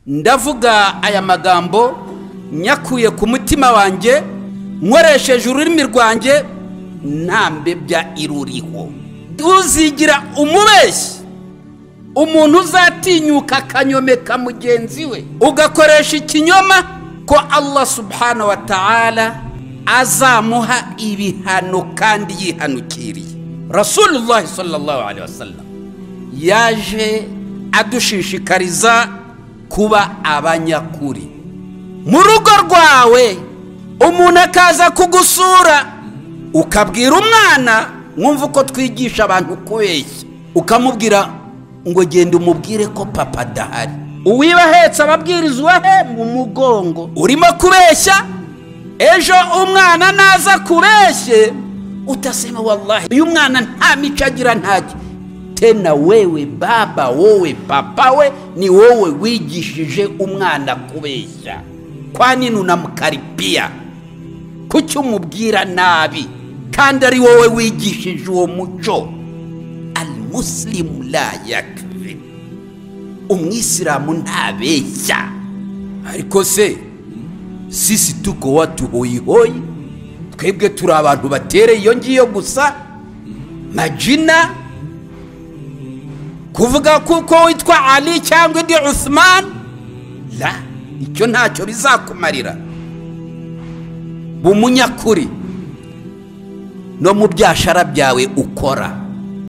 Ndavuga aya magambo nyakuye ku mutima wanjye, nkoresheje ururimi rwanjye, nta mbebya iruriho. Uzigira umubeshyi, umuntu uzatinyuka akanyomeka mugenzi we, ugakoresha ikinyoma, ko Allah subhanahu wa ta'ala azamuha ibihano kandi yihanukiriye. Rasulullah sallallahu alaihi wasallam yaje adushishikariza kuba abanyakuri. Mu rugo rwawe umuntu akaza kugusura, ukabwira umwana, mwumva uko twigisha abantu kubeshya, ukamubwira ngo genda umubwire ko papa adahari. Uwiba ahetse ababwirizwa he mu mugongo, urimo kubeshya. Ejo umwana naza kubeshye, utasema wallahi uyu mwana nta mico agira, ntacyo. Tena wewe baba, wowe papa we, ni wowe wigishije umwana kubeshya. Kwa nini unamkaribia? Kuki umubwira nabi kandi ari wowe wigishije uwo muco? Almuslimu la yakdhib, umwisilamu ntabeshya. Ariko se sisi tuko watu hoyihoyi, twebwe turi abantu batereye iyo ngiyo gusa majina, kuvuga kuko witwa Ali cyangwa indi Uthman, la, icyo ntacyo bizakumarira. Bumunyakuri no mu byashara byawe ukora.